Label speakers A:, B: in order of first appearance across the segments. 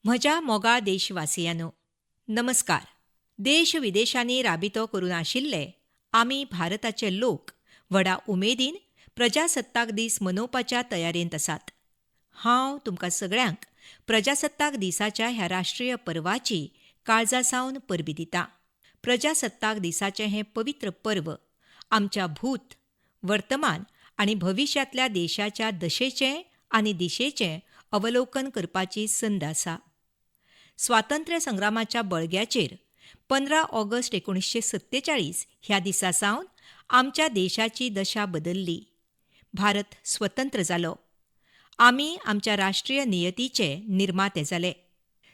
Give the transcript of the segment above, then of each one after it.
A: म्हज्या मोगाळ देशवासियांनो, नमस्कार. देश विदेशांनी राबितो करून आशिल्ले आमी भारताचे लोक व्हडा उमेदीन प्रजासत्ताक दीस मनोवपाच्या तयारेंत आसात. हांव तुमकां सगळ्यांक प्रजासत्ताक दिसाच्या ह्या राष्ट्रीय पर्वाची काळजा सावन परबीं दितां. प्रजासत्ताक दिसाचें हें पवित्र पर्व आमच्या भूत, वर्तमान आनी भविश्यांतल्या देशाच्या दशेचें आनी दिशेचें अवलोकन करपाची संद आसा. स्वातंत्र्य संग्रामाच्या बळग्याचेर 15 ऑगस्ट 1947 ह्या दिसा सावन आमच्या देशाची दशा बदल्ली. भारत स्वतंत्र जालो. आमी आमच्या राष्ट्रीय नियतीचे निर्माते जाले.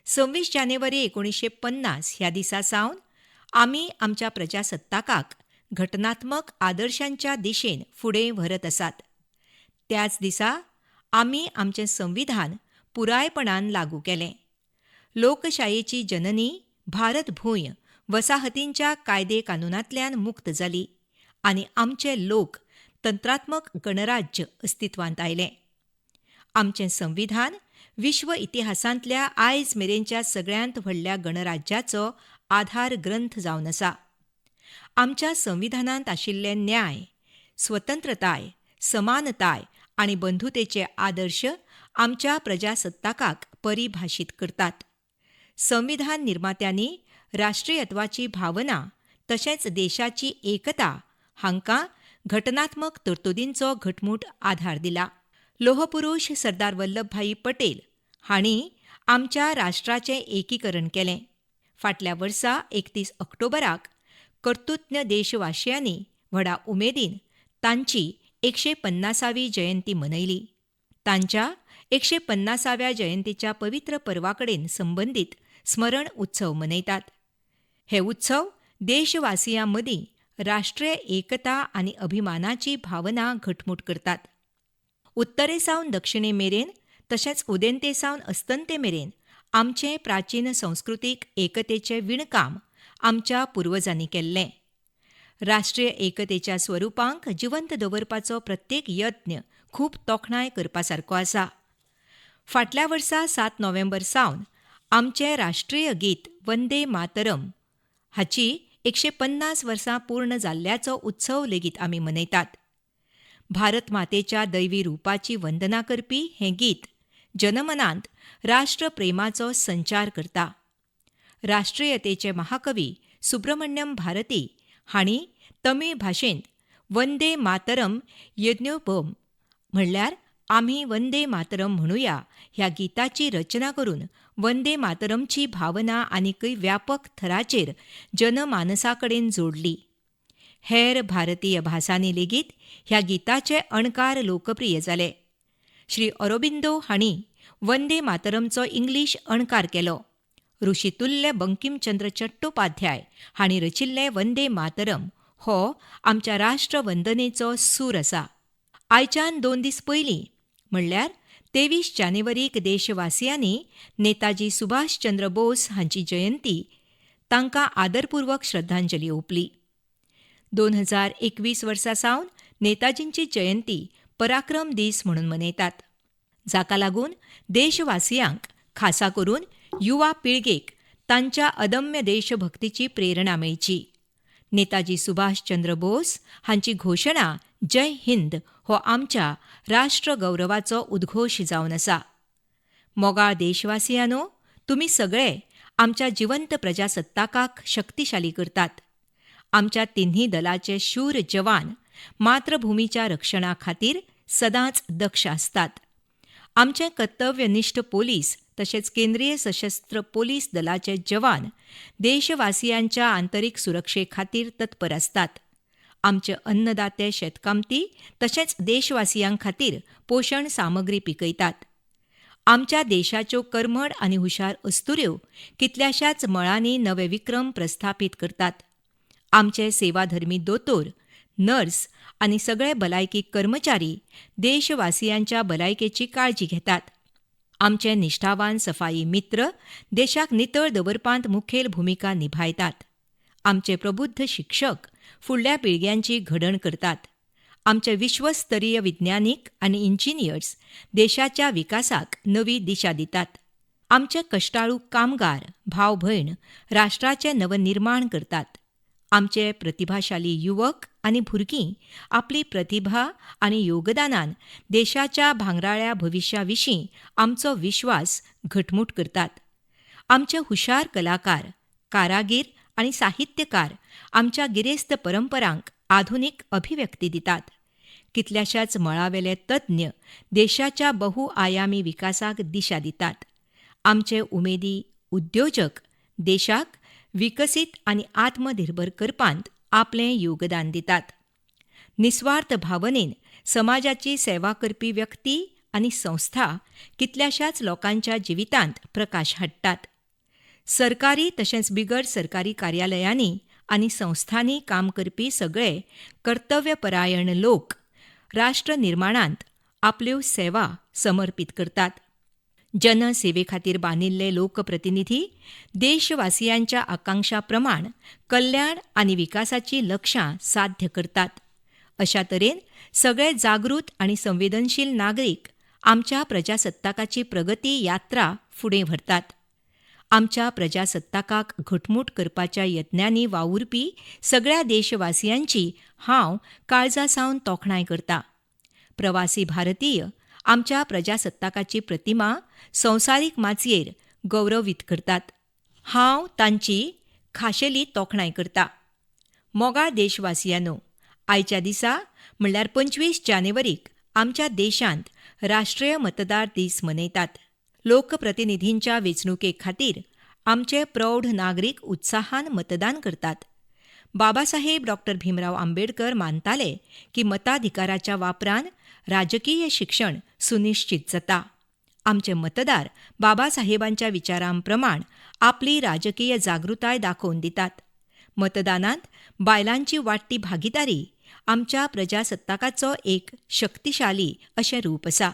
A: 26 जानेवारी 1950 ह्या दिसा सावन आमी आमच्या प्रजासत्ताकाक घटनात्मक आदर्शांच्या दिशेन फुडें व्हरत आसात. त्याच दिसा आमी आमचें संविधान पुरायपणान लागू केलें. लोकशायेची जननी भारत भूंय वसाहतींच्या कायदे कानुनांतल्यान मुक्त जाली आनी आमचे लोक तंत्रात्मक गणराज्य अस्तित्वांत आयलें. आमचें संविधान विश्व इतिहासांतल्या आयज मेरेनच्या सगळ्यांत व्हडल्या गणराज्याचो आधार ग्रंथ जावन आसा. आमच्या संविधानांत आशिल्ले न्याय, स्वतंत्रताय, समानताय आनी बंधुतेचे आदर्श आमच्या प्रजासत्ताकाक परिभाशीत करतात. संविधान निर्मात्यांनी राष्ट्रीयत्वाची भावना तशेंच देशाची एकता हांकां घटनात्मक तरतुदींचो घटमूट आधार दिला. लोहपुरूष सरदार वल्लभभाई पटेल हांणी आमच्या राष्ट्राचें एकीकरण केलें. फाटल्या वर्सा 31 ऑक्टोबराक कर्तृज्ञ देशवासियांनी व्हडा उमेदीन तांची 150वी जयंती मनयली. तांच्या 150व्या जयंतीच्या पवित्र पर्वा कडेन संबंदीत स्मरण उत्सव मनयतात. हे उत्सव देशवासियां मदीं राष्ट्रीय एकता आनी अभिमानाची भावना घटमूट करतात. उत्तरे सावन दक्षिणे मेरेन तशेंच उदेंते सावन अस्तंते मेरेन आमचें प्राचीन संस्कृतीक एकतेचें विणकाम आमच्या पुर्वजांनी केल्लें. राष्ट्रीय एकतेच्या स्वरुपांक जिवंत दवरपाचो प्रत्येक यत्न खूब तोखणाय करपा सारको आसा. फाटल्या वर्सा 7 नोव्हेंबर सावन आमचें राष्ट्रीय गीत वंदे मातरम हाची 150 वर्सां पूर्ण जाल्ल्याचो उत्सव लेगीत आमी मनयतात. भारत मातेच्या दैवी रुपाची वंदना करपी हें गीत जनमनांत राष्ट्रप्रेमाचो संचार करता. राष्ट्रीयतेचे महाकवी सुब्रमण्यम भारती हांणी तमीळ भाशेंत वंदे मातरम यज्ञोपम म्हणल्यार आमी वंदे मातरम म्हणुया ह्या गीताची रचना करून वंदे मातरमची भावना आनीकय व्यापक थराचेर जनमानसा कडेन जोडली. हेर भारतीय भासांनी लेगीत ह्या गीताचे अणकार लोकप्रिय जाले. श्री अरोबिंदो हांणी वंदे मातरमचो इंग्लीश अणकार केलो. ऋषितुल्य बंकिमचंद्र चट्टोपाध्याय हांणी रचिल्लें वंदे मातरम हो आमच्या राष्ट्रवंदनेचो सूर आसा. आयच्यान 2 दीस पयलीं म्हणल्यार 23 जानेवारीक देशवासियांनी नेताजी सुभाषचंद्र बोस हांची जयंती तांकां आदरपूर्वक श्रद्धांजली ओंपली. 2021 वर्सा सावन नेताजींची जयंती पराक्रम दीस म्हणून मनयतात, जाका लागून देशवासियांक खासा करून युवा पिळगेक तांच्या अदम्य देशभक्तीची प्रेरणा मेळची. नेताजी सुभाषचंद्र बोस हांची घोशणा जय हिंद हो आमच्या राष्ट्रगौरवाचो उद्घोश जावन आसा. मोगाळ देशवासियांनो, तुमी सगळे आमच्या जिवंत प्रजासत्ताकाक शक्तिशाली करतात. आमच्या तिन्ही दलाचे शूर जवान मातृभूमीच्या रक्षणा खातीर सदांच दक्ष आसतात. आमचे कर्तव्यनिष्ठ पोलीस तशेंच केंद्रीय सशस्त्र पोलीस दलाचे जवान देशवासियांच्या आंतरीक सुरक्षे खातीर तत्पर आसतात. आमचे अन्नदाते शेतकामती तशेंच देशवासियां खातीर पोशण सामग्री पिकयतात. आमच्या देशाच्यो कर्मठ आनी हुशार अस्तुऱ्यो कितल्याशाच मळांनी नवे विक्रम प्रस्थापीत करतात. आमचे सेवाधर्मी दोतोर, नर्स आनी सगळे भलायकी कर्मचारी देशवासियांच्या भलायकेची काळजी घेतात. आमचे निष्ठावान सफाई मित्र देशाक नितळ दवरपांत मुखेल भुमिका निभायतात. आमचे प्रबुद्ध शिक्षक फुडल्या पिळग्यांची घडण करतात. आमचे विश्वस्तरीय विज्ञानीक आनी इंजिनियर्स देशाच्या विकासाक नवी दिशा दितात. आमचे कश्टाळू कामगार भाव भयण राष्ट्राचें नवनिर्माण करतात. आमचे प्रतिभाशाली युवक आनी भुरगीं आपली प्रतिभा आनी योगदानान देशाच्या भांगराळ्या भविश्या विशीं आमचो विश्वास घटमूट करतात. आमचे हुशार कलाकार, कारागीर आनी साहित्यकार आमच्या गिरेस्त परंपरांक आधुनीक अभिव्यक्ती दितात. कितल्याशाच मळावेले तज्ञ देशाच्या बहुआयामी विकासाक दिशा दितात. आमचे उमेदी उद्योजक देशाक विकसीत आनी आत्मनिर्भर करपांत आपलें योगदान दितात. निस्वार्थ भावनेन समाजाची सेवा करपी व्यक्ती आनी संस्था कितल्याशाच लोकांच्या जिवितांत प्रकाश हाडटात. सरकारी तशेंच बिगर सरकारी कार्यालयांनी आनी संस्थांनी काम करपी सगळे कर्तव्यपरायण लोक राष्ट्र निर्माणांत आपल्यो सेवा समर्पीत करतात. जनसेवे खातीर बांदिल्ले लोकप्रतिनिधी देशवासियांच्या आकांक्षा प्रमाण कल्याण आनी विकासाची लक्ष्यां साध्य करतात. अशा तरेन सगळे जागृत आनी संवेदनशील नागरीक आमच्या प्रजासत्ताकाची प्रगती यात्रा फुडें व्हरतात. आमच्या प्रजासत्ताकाक घटमूट करपाच्या यत्नांनी वावुरपी सगळ्या देशवासियांची हांव काळजा सावन तोखणाय करता. प्रवासी भारतीय आमच्या प्रजासत्ताकाची प्रतिमा संवसारीक माचयेर गौरवीत करतात. हांव तांची खाशेली तोखणाय करता. मोगाळ देशवासियांनो, आयच्या दिसा म्हणल्यार 25 जानेवारीक आमच्या देशांत राष्ट्रीय मतदार दीस मनयतात. लोकप्रतिनिधींच्या वेंचणुके खातीर आमचे प्रौढ नागरीक उत्साहान मतदान करतात. बाबासाहेब डॉक्टर भीमराव आंबेडकर मानताले की मताधिकाराच्या वापरान राजकीय शिक्षण सुनिश्चित जाता. आमचे मतदार बाबासाहेबांच्या विचारां प्रमाण आपली राजकीय जागृताय दाखोवन दितात. मतदानांत बायलांची वाडटी भागीदारी आमच्या प्रजासत्ताकाचो एक शक्तिशाली अशें रूप आसा.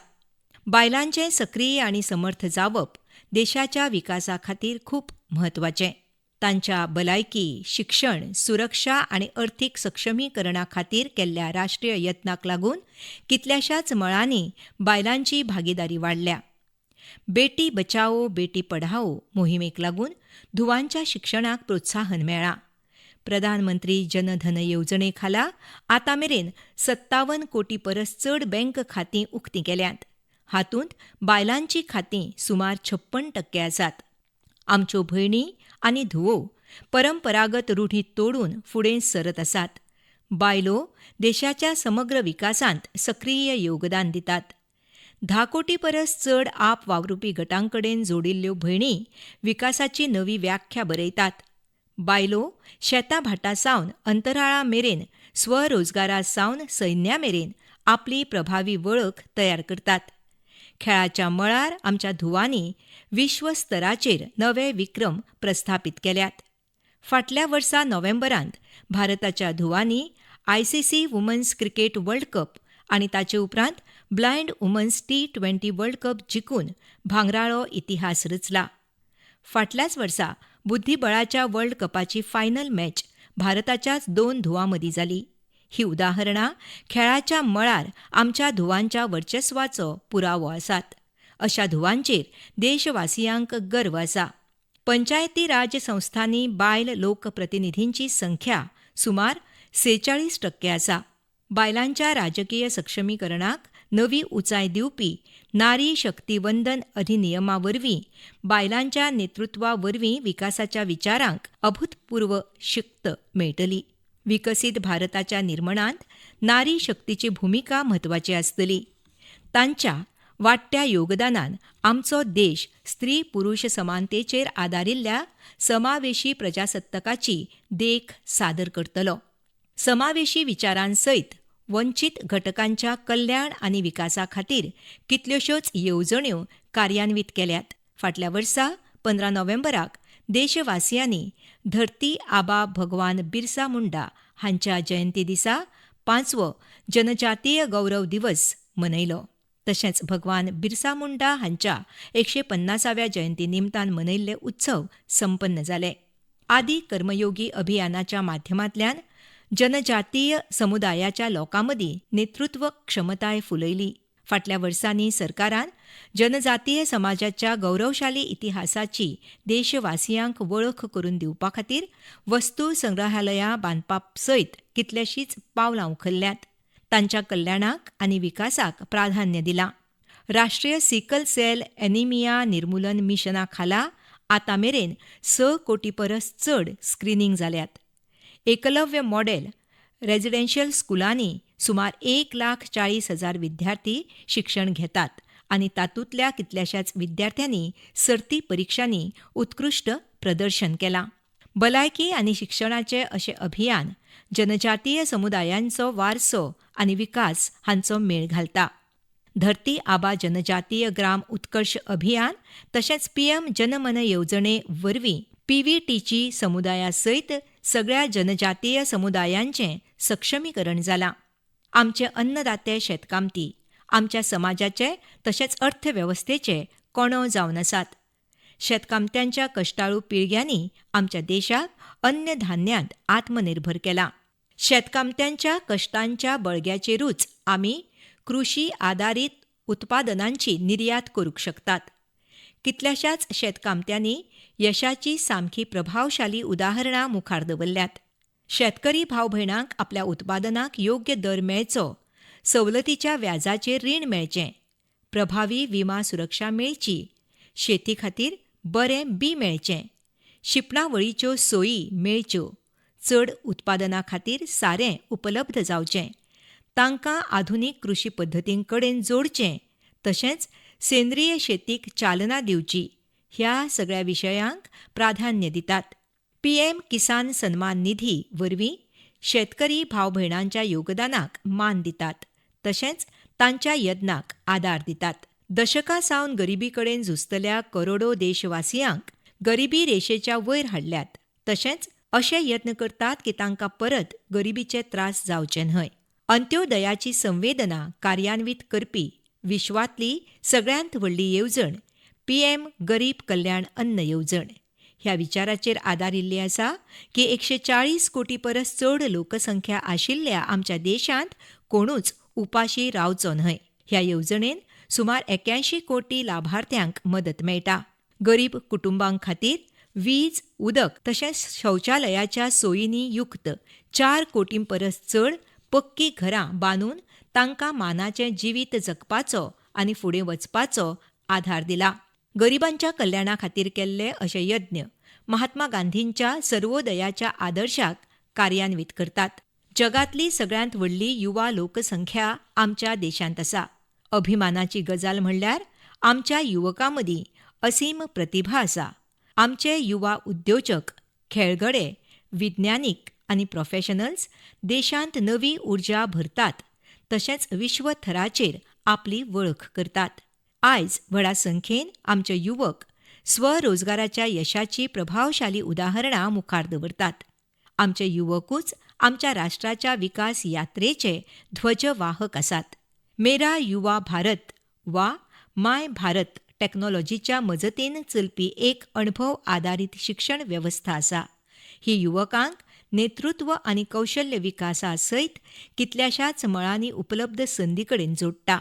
A: बायलांचें सक्रीय आनी समर्थ जावप देशाच्या विकासा खातीर खूब म्हत्वाचें. तांच्या भलायकी, शिक्षण, सुरक्षा आनी अर्थीक सक्षमीकरणा खातीर केल्ल्या राष्ट्रीय यत्नाक लागून कितल्याशाच मळांनी बायलांची भागीदारी वाडल्या. बेटी बचाओ बेटी पढाओ मोहिमेक लागून धुवांच्या शिक्षणाक प्रोत्साहन मेळ्ळां. प्रधानमंत्री जनधन येवजणे खाला आतां मेरेन 57 कोटी परस चड बँक खातीं उक्तीं केल्यांत. हातूंत बायलांचीं खातीं सुमार 56% आसात. आमच्यो भयणी आनी धुवो परंपरागत रुढी तोडून फुडें सरत आसात. बायलो देशाच्या समग्र विकासांत सक्रीय योगदान दितात. 10 कोटी परस चड आप वावरुपी गटां कडेन जोडिल्ल्यो भयणी विकासाची नवी व्याख्या बरयतात. बायलो शेतां भाटां सावन अंतराळा मेरेन, स्वरोजगारा सावन सैन्या मेरेन आपली प्रभावी वळख तयार करतात. खेळाच्या मळार आमच्या धुवांनी विश्व स्तराचेर नवे विक्रम प्रस्थापीत केल्यात. फाटल्या वर्सा नोव्हेंबरांत भारताच्या धुवांनी ICC women's cricket world cup आनी ताचे उपरांत blind women's T20 world cup जिखून भांगराळो इतिहास रचला. फाटल्याच वर्सा बुद्धिबळाच्या वर्ल्ड कपाची फायनल मॅच भारताच्याच 2 धुवां मदीं जाली. ही उदाहरणां खेळाच्या मळार आमच्या धुवांच्या वर्चस्वाचो पुरावो आसात. अशा धुवांचेर देशवासियांक गर्व आसा. पंचायती राज संस्थांनी बायल लोकप्रतिनिधींची संख्या सुमार 46% आसा. बायलांच्या राजकीय सक्षमीकरणाक नवी उंचाय दिवपी नारी शक्ती वंदन अधिनियमा वरवीं बायलांच्या नेतृत्वा वरवीं विकासाच्या विचारांक अभूतपूर्व शक्त मेळटली. विकसीत भारताच्या निर्माणांत नारी शक्तीची भुमिका म्हत्वाची आसतली. तांच्या वाडट्या योगदानान आमचो देश स्त्री पुरुष समानतेचेर आदारिल्ल्या समावेशी प्रजासत्ताकाची देख सादर करतलो. समावेशी विचारांसयत वंचीत घटकांच्या कल्याण आनी विकासा खातीर कितल्योश्योच येवजण्यो कार्यान्वीत केल्यात. फाटल्या वर्सा 15 नोव्हेंबराक देशवासियांनी धरती आबा भगवान बिरसा मुंडा हांच्या जयंती दिसा 5वो जनजातीय गौरव दिवस मनयलो. तशेंच भगवान बिरसा मुंडा हांच्या 150व्या जयंती निमतान मनयल्ले उत्सव संपन्न जाले. आदी कर्मयोगी अभियानाच्या माध्यमांतल्यान जनजातीय समुदायाच्या लोकां मदीं नेतृत्व क्षमताय फुलयली. फाटल्या वर्सांनी सरकारान जनजातीय समाजाच्या गौरवशाली इतिहासाची देशवासियांक वळख करून दिवपा खातीर वस्तू संग्रहालयां बांदपा सयत कितलेशींच पावलां उखल्ल्यांत. तांच्या कल्याणाक आनी विकासाक प्राधान्य दिलां. राष्ट्रीय सिकल सेल एनिमिया निर्मूलन मिशना खाला आतां मेरेन 6 कोटी परस चड स्क्रिनींग जाल्यात. एकलव्य मॉडेल रेजिडेन्शियल स्कुलांनी सुमार 1,40,000 विद्यार्थी शिक्षण घेतात आनी तातूंतल्या कितल्याशाच विद्यार्थ्यांनी सर्ती परिक्षांनी उत्कृश्ट प्रदर्शन केलां. भलायकी आनी शिक्षणाचें अशें अभियान जनजातीय समुदायांचो वारसो आनी विकास हांचो मेळ घालता. धरती आबा जनजातीय ग्राम उत्कर्श अभियान तशेंच पीएम जनमन येवजणे वरवीं पीव्हीटीची समुदाया सयत सगळ्या जनजातीय समुदायांचें सक्षमीकरण जालां. आमचे अन्नदाते शेतकामती आमच्या समाजाचे तशेंच अर्थवेवस्थेचे कोणो जावन आसात. शेतकामत्यांच्या कश्टाळू पिळग्यांनी आमच्या देशाक अन्न धान्यांत आत्मनिर्भर केला. शेतकामत्यांच्या कश्टांच्या बळग्याचेरूच आमी कृशी आदारीत उत्पादनांची निर्यात करूंक शकतात. कितल्याशाच शेतकामत्यांनी यशाची सामकी प्रभावशाली उदाहरणां मुखार दवरल्यात. शेतकरी भाव भयणांक आपल्या उत्पादनाक योग्य दर मेळचो, सवलतीच्या व्याजाचेर रीण मेळचें, प्रभावी विमा सुरक्षा मेळची, शेती खातीर बरें बी मेळचें, शिंपणावळीच्यो सोयी मेळच्यो, चड उत्पादना खातीर सारें उपलब्ध जावचें, तांकां आधुनीक कृशी पद्दतीं कडेन जोडचें, तशेंच सेंद्रीय शेतीक चालना दिवची ह्या सगळ्या विशयांक प्राधान्य दितात. पीएम किसान सन्मान निधी वरवीं शेतकरी भाव भयणांच्या योगदानाक मान दितात तशेंच तांच्या यत्नाक आदार दितात. दशकां सावन गरिबी कडेन झुजतल्या करोडो देशवासियांक गरिबी रेशेच्या वयर हाडल्यात तशेंच अशे यत्न करतात की तांकां परत गरिबीचे त्रास जावचे न्हय. अंत्योदयाची संवेदना कार्यान्वीत करपी विश्वांतली सगळ्यांत व्हडली येवजण पीएम गरीब कल्याण अन्न येवजण ह्या विचाराचेर आदारिल्ली आसा की 140 कोटी परस चड लोकसंख्या आशिल्ल्या आमच्या देशांत कोणूच उपाशी रावचो न्हय. ह्या येवजणेन सुमार 81 कोटी लाभार्थ्यांक मदत मेळटा. गरीब कुटुंबां खातीर वीज, उदक तशेंच शौचालयाच्या सोयींनी युक्त 4 कोटीं परस चड पक्की घरां बांदून तांकां मानाचें जिवीत जगपाचो आनी फुडें वचपाचो आधार दिला. गरिबांच्या कल्याणा खातीर केल्ले अशे यत्न महात्मा गांधींच्या सर्वोदयाच्या आदर्शाक कार्यान्वीत करतात. जगांतली सगळ्यांत व्हडली युवा लोकसंख्या आमच्या देशांत आसा. अभिमानाची गजाल म्हणल्यार आमच्या युवकां मदीं असीम प्रतिभा आसा. आमचे युवा उद्योजक, खेळगडे, विज्ञानीक आनी प्रोफेशनल्स देशांत नवी उर्जा भरतात तशेंच विश्व थराचेर आपली वळख करतात. आयज व्हडा संख्येन आमचे युवक स्वरोजगाराच्या यशाची प्रभावशाली उदाहरणां मुखार दवरतात. आमचे युवकूच आमच्या राष्ट्राच्या विकास यात्रेचे ध्वजवाहक आसात. मेरा युवा भारत वा माय भारत टॅक्नॉलॉजीच्या मजतीन चलपी एक अणभव आदारीत शिक्षण वेवस्था आसा. ही युवकांक नेतृत्व आनी कौशल्य विकासा सयत कितल्याशाच मळांनी उपलब्ध संदी कडेन जोडटा.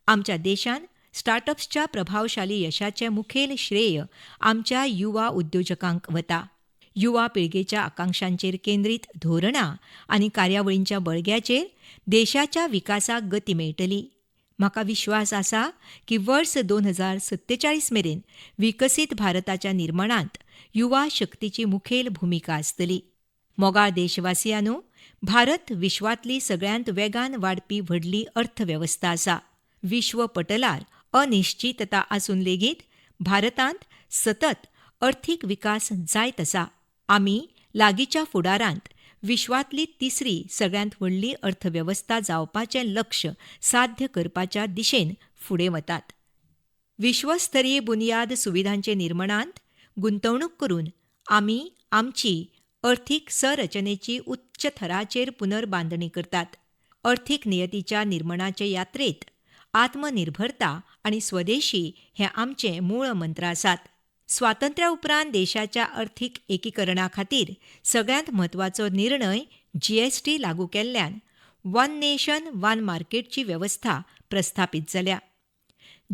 A: आमच्या देशान स्टार्टअप्सच्या प्रभावशाली यशाचें मुखेल श्रेय आमच्या युवा उद्योजकांक वता. युवा पिळगेच्या आकांक्षांचेर केंद्रीत धोरणां आनी कार्यावळींच्या बळग्याचेर देशाच्या विकासाक गती मेळटली. म्हाका विश्वास आसा की वर्स 2047 मेरेन विकसीत भारताच्या निर्माणांत युवा शक्तीची मुखेल भुमिका आसतली. मोगाळ देशवासियांनो, भारत विश्वांतली सगळ्यांत वेगान वाडपी व्हडली अर्थवेवस्था आसा. विश्व पटलार अनिश्चितता आसून लेगीत भारतांत सतत अर्थीक विकास जायत आसा. आमी लागींच्या फुडारांत विश्वांतली तिसरी सगळ्यांत व्हडली अर्थवेवस्था जावपाचें लक्ष्य साध्य करपाच्या दिशेन फुडें वतात. विश्वस्तरीय बुन्याद सुविधांचे निर्माणांत गुंतवणूक करून आमी आमची अर्थीक संरचनेची उच्च थराचेर पुनर्बांदणी करतात. अर्थीक नियतीच्या निर्माणाचे यात्रेंत आत्मनिर्भरता आनी स्वदेशी हे आमचे मूळ मंत्र आसात. स्वातंत्र्या उपरांत देशाच्या अर्थीक एकीकरणा खातीर सगळ्यांत म्हत्वाचो निर्णय जीएसटी लागू केल्ल्यान वन नेशन वन मार्केटची वेवस्था प्रस्थापीत जाल्या.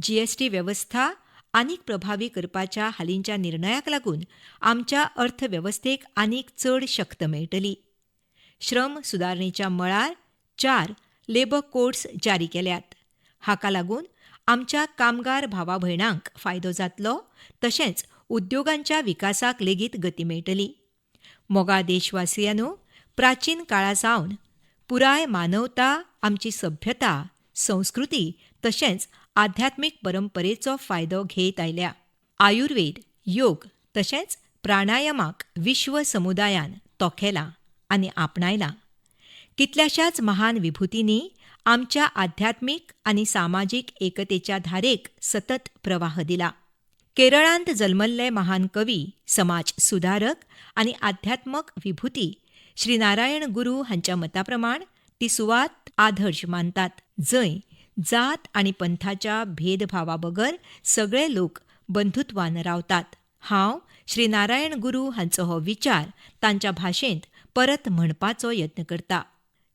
A: जीएसटी वेवस्था आनीक प्रभावी करपाच्या हालींच्या निर्णयाक लागून आमच्या अर्थवेवस्थेक आनीक चड शक्त मेळटली. श्रम सुदारणेच्या मळार 4 लेबर कोड्स जारी केल्यात. हाका लागून आमच्या कामगार भावा भयणांक फायदो जातलो, तशेंच उद्योगांच्या विकासाक लेगीत गती मेळटली. मोगा देशवासियांनो, प्राचीन काळा सावन पुराय मानवता आमची सभ्यता, संस्कृती तशेंच आध्यात्मीक परंपरेचो फायदो घेत आयल्या. आयुर्वेद, योग तशेंच प्राणायामाक विश्व समुदायान तोखेला आनी आपणायला. कितल्याशाच महान विभूतींनी आमच्या आध्यात्मीक आनी सामाजीक एकतेच्या धारेक सतत प्रवाह दिला. केरळांत जल्मल्ले महान कवी, समाज सुदारक आनी आध्यात्मक विभूती श्री नारायण गुरू हांच्या मताप्रमाण ती सुवात आदर्श मानतात, जंय जात आनी पंथाच्या भेदभावा बगर सगळे लोक बंधुत्वान रावतात. हांव श्री नारायण गुरू हांचो हो विचार तांच्या भाशेंत परत म्हणपाचो यत्न करता.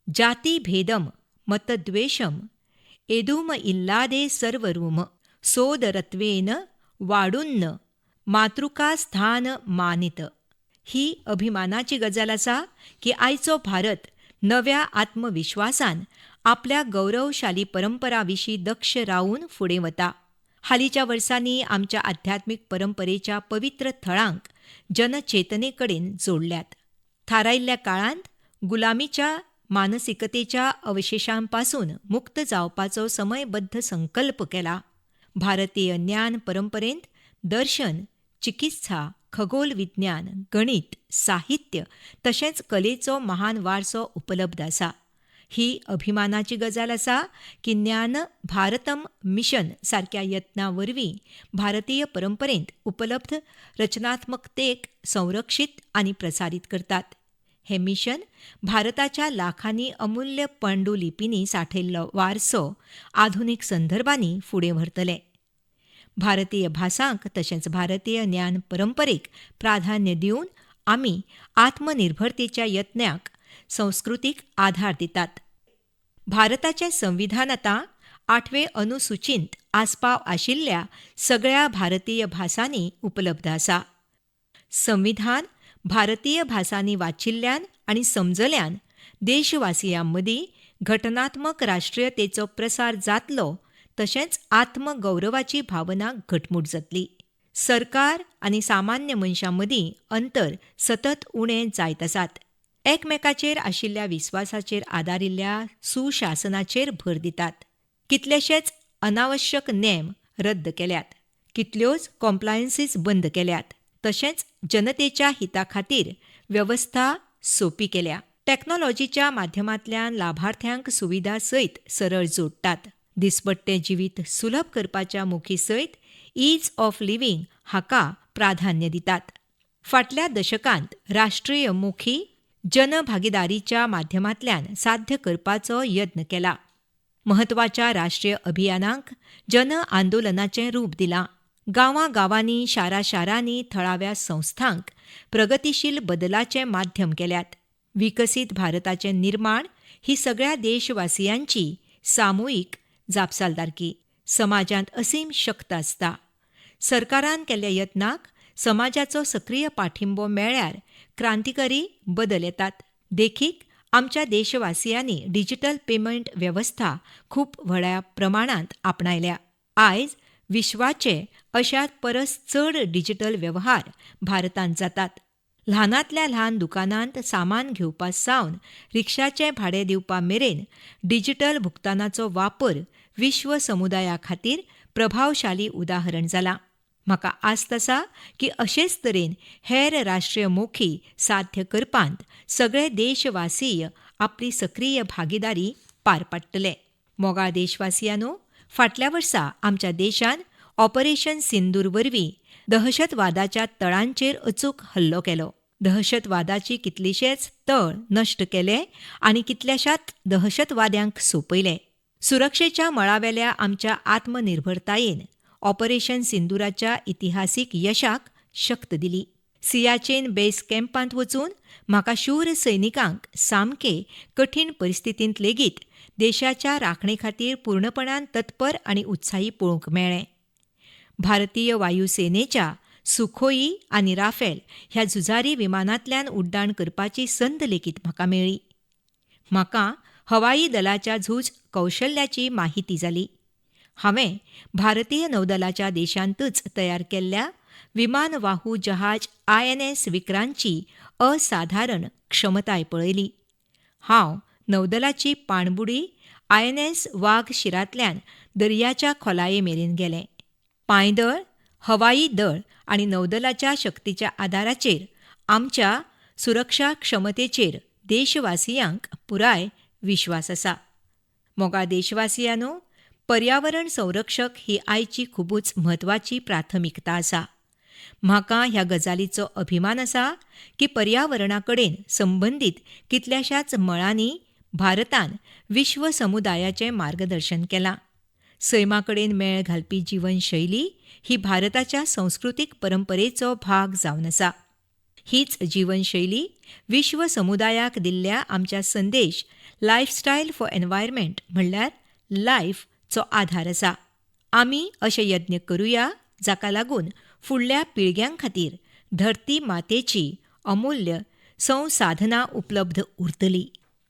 A: जाती भेदम मतद्वेषम एदुम इल्लादे सर्वरूम सोदरत्वेन वाडुन्न मातृका स्थान मानित. ही अभिमानाची गजाल आसा की आयचो भारत नव्या आत्मविश्वासान आपल्या गौरवशाली परंपरा विशीं दक्ष रावन फुडें वता. हालींच्या वर्सांनी आमच्या आध्यात्मीक परंपरेच्या पवित्र थळांक जनचेतने कडेन जोडल्यात. थारायिल्ल्या काळांत गुलामीच्या मानसिकतेच्या अवशेशांपासून मुक्त जावपाचो समयबद्ध संकल्प केला. भारतीय ज्ञान परंपरेंत दर्शन, चिकित्सा, खगोल विज्ञान, गणित, साहित्य तशेंच कलेचो महान वारसो उपलब्ध आसा. ही अभिमानाची गजाल आसा की ज्ञान भारतम मिशन सारक्या यत्नां वरवीं भारतीय परंपरेंत उपलब्ध रचनात्मकतेक संरक्षीत आनी प्रसारीत करतात. हें मिशन भारताच्या लाखांनी अमूल्य पांडुलिपींनी सांठयल्लो वारसो आधुनीक संदर्भांनी फुडें व्हरतले. भारतीय भासांक तशेंच भारतीय ज्ञान परंपरेक प्राधान्य दिवन आमी आत्मनिर्भरतेच्या यत्नाक संस्कृतीक आधार दितात. भारताचें संविधान आतां 8वे अनुसुचींत आस्पाव आशिल्ल्या सगळ्या भारतीय भासांनी उपलब्ध आसा. संविधान भारतीय भासांनी वाचिल्ल्यान आनी समजल्यान देशवासियां मदीं घटनात्मक राष्ट्रीयतेचो प्रसार जातलो, तशेंच आत्मगौरवाची भावना घटमूट जातली. सरकार आनी सामान्य मनशां मदीं अंतर सतत उणें जायत आसात. एकमेकाचेर आशिल्ल्या विस्वासाचेर आदारिल्ल्या सुशासनाचेर भर दितात. कितलेशेच अनावश्यक नेम रद्द केल्यात, कितल्योच कॉम्प्लायन्सीस बंद केल्यात, तशेंच जनतेच्या हिता खातीर वेवस्था सोंपी केल्या. टॅक्नॉलॉजीच्या माध्यमांतल्यान लाभार्थ्यांक सुविधा सयत सरळ जोडटात. दिसपट्टें जिवीत सुलभ करपाच्या मोखी सयत ईज ऑफ लिव्हिंग हाका प्राधान्य दितात. फाटल्या दशकांत राष्ट्रीय मोखी जनभागीदारीच्या माध्यमांतल्यान साध्य करपाचो यत्न केला. म्हत्वाच्या राष्ट्रीय अभियानांक जन आंदोलनाचें रूप दिलां. गांवां गांवांनी, शारा शारांनी थळाव्या संस्थांक प्रगतीशील बदलाचें माध्यम केल्यात. विकसीत भारताचें निर्माण ही सगळ्या देशवासियांची सामुहीक जापसालदारकी. समाजांत असीम शक्त आसता. सरकारान केल्ल्या यत्नाक समाजाचो सक्रीय पाठिंबो मेळ्ळ्यार क्रांतिकारी बदल येतात. देखीक, आमच्या देशवासियांनी डिजिटल पेमेंट वेवस्था खूब व्हडा प्रमाणांत आपणायल्या. आयज विश्वाचे अशा परस चड डिजिटल वेव्हार भारतांत जातात. ल्हानांतल्या ल्हान दुकानांत सामान घेवपा सावन रिक्षाचें भाडें दिवपा मेरेन डिजिटल भुगतानाचो वापर विश्व समुदाया खातीर प्रभावशाली उदाहरण जालां. म्हाका आस्त आसा की अशेच तरेन हेर राष्ट्रीय मोखी साध्य करपांत सगळे देशवासीय आपली सक्रीय भागीदारी पार पाडटले. मोगाळ देशवासियांनो, फाटल्या वर्सा आमच्या देशान ऑपरेशन सिंदूर वरवीं दहशतवादाच्या तळांचेर अचूक हल्लो केलो. दहशतवादाची कितलेशेच तळ नश्ट केले आनी कितल्याशाच दहशतवाद्यांक सोंपयले. सुरक्षेच्या मळावेल्या आमच्या आत्मनिर्भरतायेन ऑपरेशन सिंदूराच्या इतिहासीक यशाक शक्त दिली. सियाचेन बेस कॅम्पांत वचून म्हाका शूर सैनिकांक सामके कठीण परिस्थितींत लेगीत देशाच्या राखणे खातीर पूर्णपणान तत्पर आनी उत्साही पळोवंक मेळ्ळें. भारतीय वायुसेनेच्या सुखोई आनी राफेल ह्या झुजारी विमानांतल्यान उड्डाण करपाची संद लेगीत म्हाका मेळ्ळी. म्हाका हवाई दलाच्या झूज कौशल्याची माहिती जाली. हांवें भारतीय नौदलाच्या देशांतूच तयार केल्ल्या विमानवाहू जहाज INS विक्रांतची असाधारण क्षमताय पळयली. हांव नौदलाची पाणबुडी INS वाघशिरांतल्यान दर्याच्या खोलाये मेरेन गेलें. पांयदळ, हवाई दळ आनी नौदलाच्या शक्तीच्या आदाराचेर आमच्या सुरक्षा क्षमतेचेर देशवासियांक पुराय विश्वास आसा. मोगा देशवासियांनो, पर्यावरण संरक्षक ही आयची खुबूच म्हत्वाची प्राथमिकता आसा. म्हाका ह्या गजालीचो अभिमान आसा की पर्यावरणा कडेन संबंदीत कितल्याशाच मळांनी भारतान विश्व समुदायाचें मार्गदर्शन केलां. सैमा कडेन मेळ घालपी जिवनशैली ही भारताच्या संस्कृतीक परंपरेचो भाग जावन आसा. हीच जिवनशैली विश्व समुदायाक दिल्ल्या आमच्या संदेश लायफस्टायल फॉर एनवायरमेंट म्हणल्यार लायफचो आधार आसा. आमी अशे यत्न करुया जाका लागून फुडल्या पिळग्यां खातीर धरती मातेची अमूल्य संसाधनां उपलब्ध उरतली.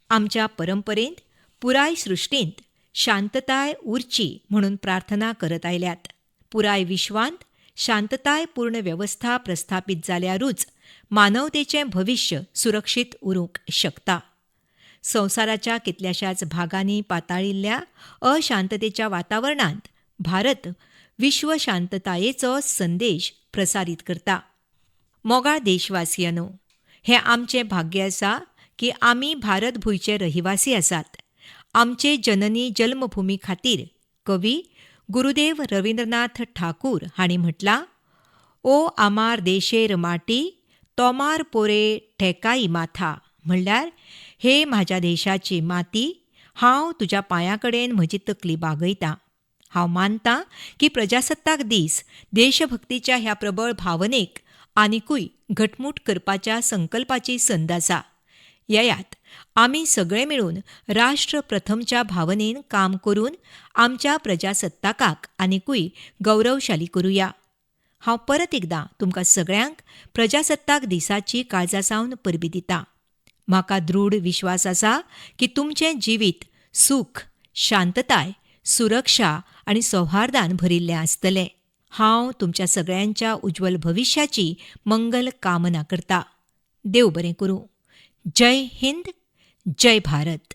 A: आमच्या परंपरेंत पुराय सृश्टींत शांतताय उरची म्हणून प्रार्थना करत आयल्यात. पुराय विश्वांत शांततायपूर्ण वेवस्था प्रस्थापीत जाल्यारूच मानवतेचें भविश्य सुरक्षीत उरूंक शकता. संवसाराच्या कितल्याशाच भागांनी पाताळिल्ल्या अशांततेच्या वातावरणांत भारत विश्व शांततायेचो संदेश प्रसारीत करता. मोगाळ देशवासियांनो, हें आमचें भाग्य आसा की आमी भारत भूंयचे रहिवासी आसात. आमचे जननी जल्मभूमी खातीर कवी गुरुदेव रवींद्रनाथ ठाकूर हांणी म्हटलां, ओ आमार देशेर माटी तोमार पोरे ठेकाई माथा, म्हणल्यार हे म्हाज्या देशाची माती, हांव तुज्या पांयां कडेन म्हजी तकली बागयतां. हांव मानतां की प्रजासत्ताक दीस देशभक्तीच्या ह्या प्रबळ भावनेक आनिकूय घटमूट करपाच्या संकल्पाची संद आसा. येयात, आमी सगळे मेळून राष्ट्र प्रथमच्या भावनेन काम करून आमच्या प्रजासत्ताकाक आनिकूय गौरवशाली करुया. हांव परत एकदां तुमकां सगळ्यांक प्रजासत्ताक दिसाची काळजा सावन परबीं दितां. म्हाका दृढ विश्वास आसा की तुमचें जिवीत सूख, शांतताय, सुरक्षा आनी सौहार्दान भरिल्लें आसतलें. हांव तुमच्या सगळ्यांच्या उज्ज्वल भविश्याची मंगल कामना करता. देव बरें करूं. जय हिंद, जय भारत.